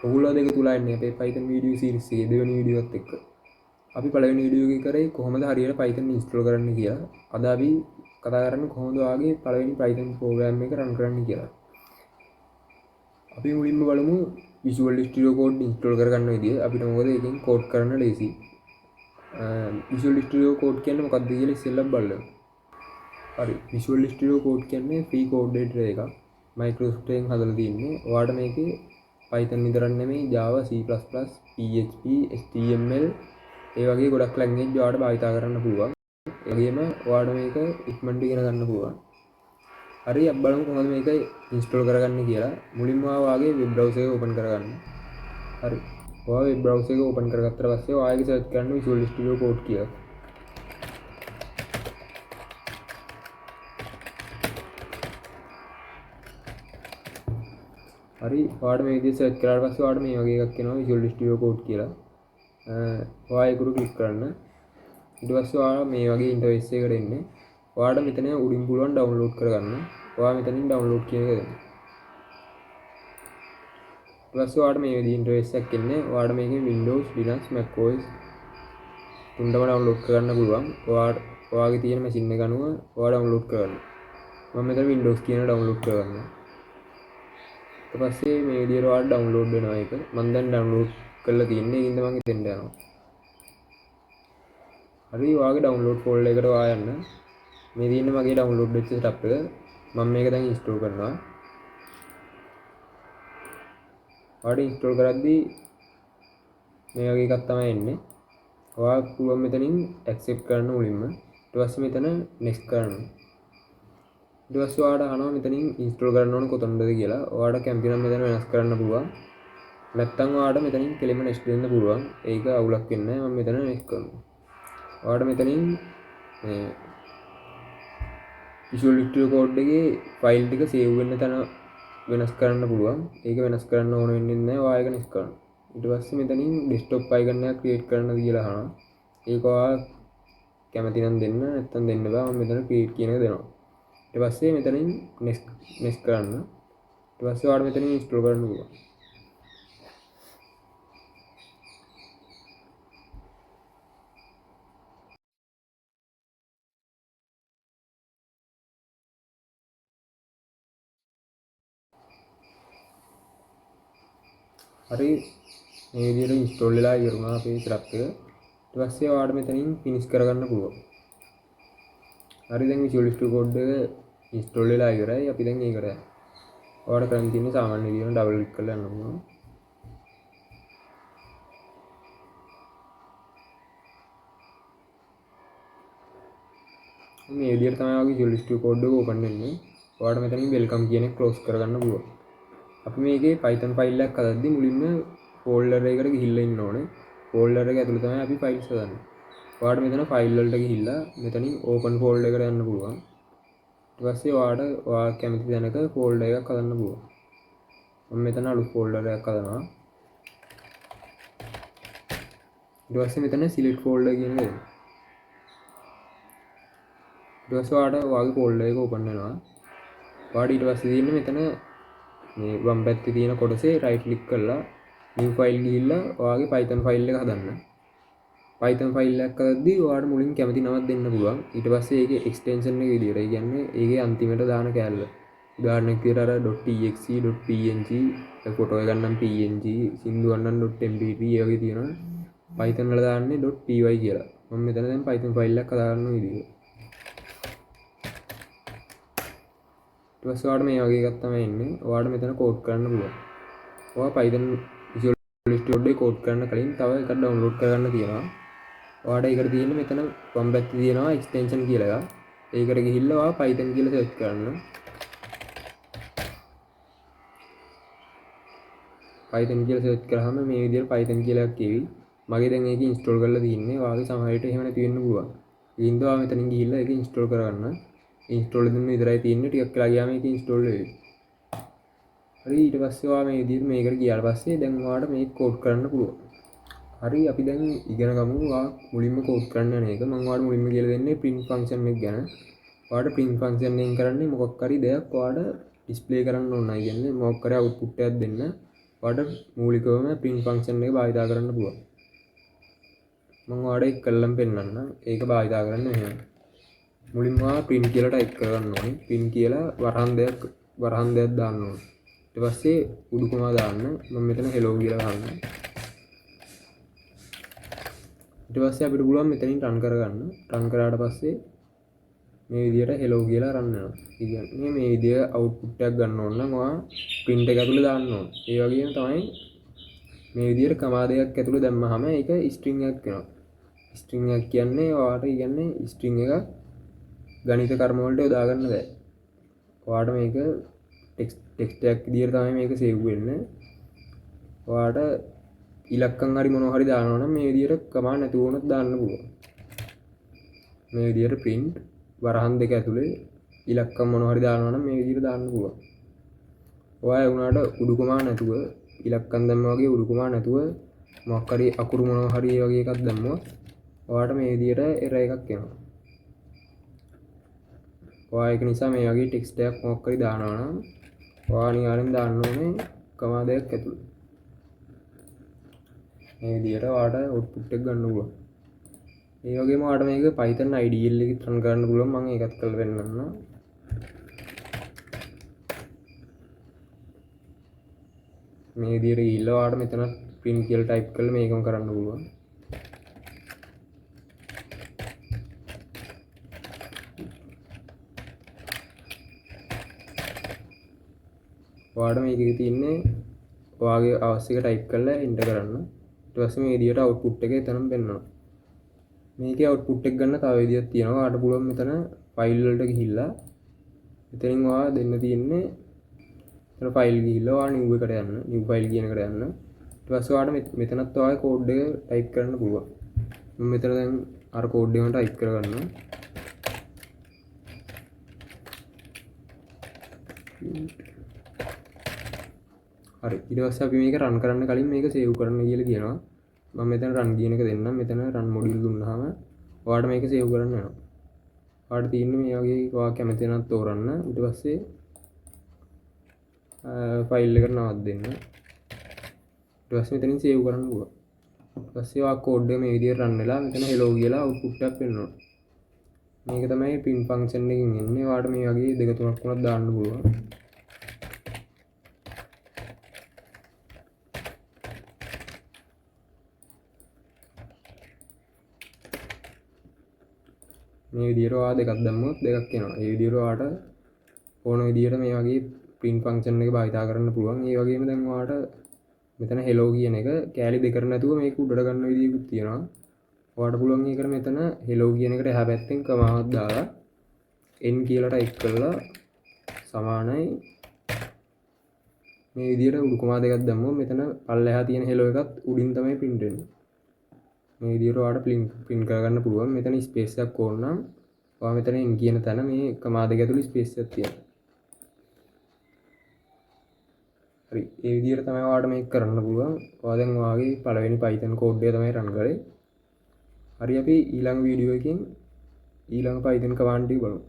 ඔගොල්ලෝ අද එකතු වෙලා ඉන්නේ අපේ Python video series එකේ දෙවෙනි වීඩියෝ එකත් එක්ක. අපි පළවෙනි වීඩියෝ එකේ කරේ කොහොමද හරියට Python install කරන්න කියලා. අද අපි කතා කරන්නේ කොහොමද ඔයාගේ පළවෙනි Python program එක run කරන්න කියලා. අපි මුලින්ම බලමු Visual Studio Code install කරගන්න විදිය. අපිට මොකද ඒකෙන් කෝඩ් කරන්න ලේසි. Visual Studio Code කියන්නේ මොකක්ද කියලා ඉස්සෙල්ලම බලමු. හරි, Visual Studio Code කියන්නේ free code editor එකක්. Microsoft එකෙන් හදලා තියෙන්නේ. ඔයාට මේකේ Python විතරක් නෙමෙයි Java, C++, PHP, HTML ඒ වගේ ගොඩක් ලැන්ග්වේජ් ඔයාට භාවිතා කරන්න පුළුවන්. ඒ වගේම ඔයාට මේක ඉක්මනට ඉගෙන ගන්න පුළුවන්. හරි, අපි බලමු කොහොමද මේක ඉන්ස්ටෝල් කරගන්නේ කියලා. මුලින්ම ඔයා ඔයාගේ වෙබ් බ්‍රවුසර් එක ඕපන් කරගන්න. හරි, ඔයා වෙබ් බ්‍රවුසර් එක ඕපන් කරගත්තට පස්සේ ඔයාගේ සර්ච් කරන්න Visual Studio Code කියලා. හරි, ඔයාට මේ විදිහට සර්ච් කරාට පස්සේ ඔයාට මේ වගේ එකක් එනවා Visual Studio Code කියලා. ඔයා ඒක උඩ ක්ලික් කරන්න. ඊට පස්සේ ඔයා මේ වගේ ඉන්ටර්ෆේස් එකකට එන්නේ. ඔයාට මෙතන උඩින් පුළුවන් ඩවුන්ලෝඩ් කරගන්න. ඔයා මෙතනින් ඩවුන්ලෝඩ් කියන එක දෙන්න. ඊට පස්සේ ඔයාට මේ විදිහේ ඉන්ටර්ෆේස් එකක් එන්නේ. ඔයාට මේකෙන් Windows, Linux, Mac OS තුන්ටම ඩවුන්ලෝඩ් කරගන්න පුළුවන්. ඔයාට ඔයාගේ තියෙන මැෂින් එක අනුව ඔයා ඩවුන්ලෝඩ් කරගන්න. මම මෙතන Windows කියන ඩවුන්ලෝඩ් කරගන්නවා. ඊට පස්සේ මේ විදිහට ඔයාට ඩවුන්ලෝඩ් වෙනවා ඒක. මම දැන් ඩවුන්ලෝඩ් කරලා තියෙන්නේ. ඒකින්ද මම එතෙන්ට යනවා. හරි, ඔයාගේ ඩවුන්ලෝඩ් ෆෝල්ඩර් එකට ඔයා යන්න. මේ තියෙන්නේ මගේ ඩවුන්ලෝඩ් වෙච්ච සෙටප් එක. මම මේක දැන් ඉන්ස්ටෝල් කරනවා. ඔයාට ඉන්ස්ටෝල් කරද්දී මේ වගේ එකක් තමයි එන්නේ. ඔයා පුළුවන් මෙතනින් ඇක්සෙප්ට් කරන්න මුලින්ම. ඊට පස්සේ මෙතන නෙක්ස්ට් කරන්න. ඊට පස්සේ ඔයාට අහනවා මෙතනින් ඉන්ස්ටෝල් කරන්න ඕන කොතනද කියලා. ඔයාට කැමති නම් මෙතන වෙනස් කරන්න පුළුවන්. නැත්නම් ඔයාට මෙතනින් කෙලින්ම නෙක්ස්ට් දෙන්න පුළුවන්. ඒක අවුලක් වෙන්නේ නැහැ. මම මෙතන නෙක්ස්ට් කරනවා. ඔයාට මෙතනින් මේ Visual Studio Code එකේ ෆයිල් ටික සේව් වෙන්න තැන වෙනස් කරන්න පුළුවන්. ඒක වෙනස් කරන්න ඕන වෙන්නේ නැහැ. ඔයා ඒක නෙක්ස්ට් කරන්න. ඊට පස්සේ මෙතනින් ඩෙස්ක්ටොප් අයිකන් එකක් ක්‍රියේට් කරන්නද කියලා අහනවා. ඒක ඔයා කැමති නම් දෙන්න, නැත්නම් දෙන්න බෑ. මම මෙතන ක්‍රියේට් කියන එක දෙනවා. ඊට පස්සේ මෙතනින් නෙක්ස්ට් කරන්න. ඊට පස්සේ ඔයාලට මෙතනින් ඉන්ස්ටෝල් කරන්න පුළුවන්. හරි, මේ විදිහට ඉන්ස්ටෝල් වෙලා ඉවර වුණා අපේ සෙටප් එක. ඊට පස්සේ ඔයාලට මෙතනින් ෆිනිෂ් කරගන්න පුළුවන්. හරි, දැන් Visual Studio Code එක ඉන්ස්ටෝල් වෙලා ඉවරයි. අපි දැන් ඒකට යනවා. ඔයාලට කරන්න තියෙන්නේ සාමාන්‍ය විදිහට ඩබල් ක්ලික් කරලා යන්න පුළුවන්. මේ විදිහට තමයි ඔයාගේ Visual Studio Code එක ඕපන් වෙන්නේ. ඔයාලට මෙතනින් welcome කියන එක ක්ලෝස් කරගන්න පුළුවන්. අපි මේකේ Python file එකක් හදද්දි මුලින්ම ෆෝල්ඩර් එකකට ගිහිල්ලා ඉන්න ඕනේ. ෆෝල්ඩර් එක ඇතුළේ තමයි අපි ෆයිල්ස් හදන්නේ. ඔයාලට මෙතන ෆයිල් වලට ගිහිල්ලා මෙතනින් ඕපන් ෆෝල්ඩර් එකට යන්න පුළුවන්. ඊට පස්සේ ඔයාලට ඔයා කැමති තැනක ෆෝල්ඩර් එකක් හදන්න පුළුවන්. මම මෙතන අලුත් ෆෝල්ඩර් එකක් හදනවා. ඊට පස්සේ මෙතන සිලෙක්ට් ෆෝල්ඩර් කියන එක දෙන්න. ඊට පස්සේ ඔයාලට ඔයාගේ ෆෝල්ඩර් එක ඕපන් වෙනවා. ඔයාලට ඊට පස්සේ තියෙන්නේ මෙතන මේ වම් පැත්තේ තියෙන කොටසේ රයිට් ක්ලික් කරලා නිව් ෆයිල් ගිහිල්ලා ඔයාගේ Python file එක හදන්න. Python file එකක් හදද්දී ඔයාලට මුලින් කැමති නමක් දෙන්න පුළුවන්. ඊට පස්සේ ඒකේ එක්ස්ටෙන්ෂන් එක විදියට, ඒ කියන්නේ ඒකේ අන්තිමට දාන කෑල්ල. උදාහරණයක් විදියට අර .exe, .png, photo එකක් නම් png, සින්දුවක් නම් .mp3 ඒ වගේ තියෙනවා. Python වල දාන්නේ .py කියලා. මම මෙතන දැන් Python file එකක් හදාගන්න විදිය. ඊට පස්සේ ඔයාලට මේ වගේ එකක් තමයි එන්නේ. ඔයාලට මෙතන කෝඩ් කරන්න පුළුවන්. ඔයා Python Visual Studio එකේ කෝඩ් කරන්න කලින් තව එකක් ඩවුන්ලෝඩ් කරගන්න තියෙනවා. ඔයාලට ඒකට තියෙන්නේ මෙතන වම් පැත්තේ තියෙනවා එක්ස්ටෙන්ෂන් කියලා එකක්. ඒකට ගිහිල්ලා ඔයා Python කියලා සර්ච් කරන්න. Python කියලා සර්ච් කරාම මේ විදිහට Python කියලා එකක් එවි. මගේ දැන් ඒක ඉන්ස්ටෝල් කරලා තියෙන්නේ. ඔයාගේ සමහර විට එහෙම නැති වෙන්න පුළුවන්. ඒ හින්දා ඔයා මෙතනින් ගිහිල්ලා ඒක ඉන්ස්ටෝල් කරගන්න. ඉන්ස්ටෝල් වෙන්න විතරයි තියෙන්නේ. ටිකක් වෙලා ගියාම ඒක ඉන්ස්ටෝල් වෙවි. හරි, ඊට පස්සේ ඔයා මේ විදිහට මේකට ගියාට පස්සේ දැන් ඔයාට මේක කෝඩ් කරන්න පුළුවන්. හරි, අපි දැන් ඉගෙන ගමු ඔයා මුලින්ම කෝඩ් කරන්න යන එක. මම ඔයාලට මුලින්ම කියලා දෙන්නේ print function එක ගැන. ඔයාට print function එකෙන් කරන්නේ මොකක් හරි දෙයක් ඔයාට ඩිස්ප්ලේ කරන්න ඕන. ඒ කියන්නේ මොකක් හරි අවුට්පුට් එකක් දෙන්න. ඔයාලට මූලිකවම print function එක භාවිතා කරන්න පුළුවන්. මම ඔයාලට ඒක කළම් පෙන්නන්නම්. ඒක භාවිතා කරන්න මෙහෙම. මුලින්ම ඔයා print කියලා ටයිප් කරගන්න ඕනේ. print කියලා වරහන් දෙකක් දාන්න ඕනේ. ඊට පස්සේ උඩුකමා දාන්න. මම මෙතන hello කියලා ගන්නවා. ඊට පස්සේ අපිට පුළුවන් මෙතනින් රන් කරගන්න. රන් කරාට පස්සේ මේ විදියට hello කියලා රන් වෙනවා. ඒ කියන්නේ මේ විදිය අවුට්පුට් එකක් ගන්න ඕන නම් ඔයා print එක ඇතුලේ දාන්න ඕන. ඒ වගේම තමයි මේ විදියට කමා දෙකක් ඇතුලේ දැම්මහම ඒක ස්ට්‍රින්ග් එකක් වෙනවා. ස්ට්‍රින්ග් එකක් කියන්නේ ඔයාට ස්ට්‍රින්ග් එකක් ගණිත කර්ම වලට යොදා ගන්න බෑ. ඔයාට මේක ටෙක්ස්ට් එකක් විදියට තමයි මේක සේව් වෙන්නේ. ඔයාට ඉලක්කම් හරි මොනවා හරි දානවා නම් මේ විදියට කමා නැතුව වුණත් දාන්න පුළුවන්. මේ විදියට print වරහන් දෙක ඇතුලේ ඉලක්කම් මොනවා හරි දානවා නම් මේ විදියට දාන්න පුළුවන්. ඔයා ඒ වුණාට උඩුකමා නැතුව ඉලක්කම් දැම්මා වගේ උඩුකමා නැතුව මොකක් හරි අකුරු මොනවා හරි ඒ වගේ එකක් දැම්මොත් ඔයාට මේ විදියට එරර් එකක් එනවා. ඔයා ඒක නිසා මේ වගේ ටෙක්ස්ට් එකක් මොකක් හරි දානවා නම් ඔයා අනිවාර්යෙන් දාන්න ඕනේ කමා දෙකක් ඇතුලේ. මේ විදියට ඔයාට අවුට්පුට් එක ගන්න පුළුවන්. ඒ වගේම ඔයාට මේක Python IDL එකෙත් රන් කරන්න පුළුවන්. මම ඒකත් කරලා පෙන්නන්නම්. මේ විදියට ගිහිල්ලා ඔයාට මෙතන print කියලා ටයිප් කරලා මේකම කරන්න පුළුවන්. ඔයාට මේකේ තියෙන්නේ ඔයාගේ අවශ්‍ය එක ටයිප් කරලා එන්ටර් කරන්න. ඊට පස්සේ මේ විදියට අවුට්පුට් එක එතනම පෙන්නනවා. මේකේ අවුට්පුට් එක ගන්න තව විදියක් තියෙනවා. ඔයාට පුළුවන් මෙතන ෆයිල් වලට ගිහිල්ලා එතනින් ඔයා දෙන්න තියෙන්නේ එතන ෆයිල් ගිහිල්ලා ඔයා නිව් එකට යන්න, නිව් ෆයිල් කියන එකට යන්න. ඊට පස්සේ ඔයාට මෙතනත් ඔයාගේ කෝඩ් එක ටයිප් කරන්න පුළුවන්. මම මෙතන දැන් අර කෝඩ් එකම ටයිප් කරගන්නවා. හරි, ඊට පස්සේ අපි මේක රන් කරන්න කලින් මේක සේව් කරන්න කියලා කියනවා. මම මෙතන රන් කියන එක දෙන්නම්. මෙතන රන් මොඩියුල් දුන්නාම ඔයාට මේක සේව් කරන්න වෙනවා. ඔයාට තියෙන්නේ මේ වගේ ඔයා කැමති නම් තෝරන්න. ඊට පස්සේ ෆයිල් එකට නමක් දෙන්න. ඊට පස්සේ මෙතනින් සේව් කරන්න පුළුවන්. ඊට පස්සේ ඔයා කෝඩ් එක මේ විදිහට රන් වෙලා මෙතන hello කියලා අවුට්පුට් එකක් පෙන්වනවා. මේක තමයි print function එකකින් එන්නේ. ඔයාට මේ වගේ දෙක තුනක් වුණත් දාන්න පුළුවන්. මේ විදිහට ඔයා දෙකක් දැම්මොත් දෙකක් එනවා. ඒ විදිහට ඔයාට ඕන විදිහට මේ වගේ print function එක භාවිතා කරන්න පුළුවන්. ඒ වගේම දැන් ඔයාට මෙතන hello කියන එක කෑලි දෙකට නැතුව මේක උඩට ගන්න විදිහකුත් තියෙනවා. ඔයාට පුළුවන් ඒකට මෙතන hello කියන එකට එහා පැත්තෙන් කමාවක් දාලා n කියලා ටයිප් කරලා සමානයි මේ විදිහට උඩු කොමා දෙකක් දැම්මොත් මෙතන පල්ලෙහා තියෙන hello එකත් උඩින් තමයි print වෙන්නේ. මේ විදිහට ඔයාට print කරගන්න පුළුවන්. මෙතන ස්පේස් එකක් ඕන නම් ඔයා මෙතන n කියන තැන මේ කමා දෙක ඇතුළේ ස්පේස් එකක් තියෙනවා. හරි, ඒ විදිහට තමයි ඔයාට මේක කරන්න පුළුවන්. ඔයා දැන් ඔයාගේ පළවෙනි Python code එක තමයි රන් කරේ. හරි, අපි ඊළඟ වීඩියෝ එකකින් ඊළඟ Python command ටික බලමු.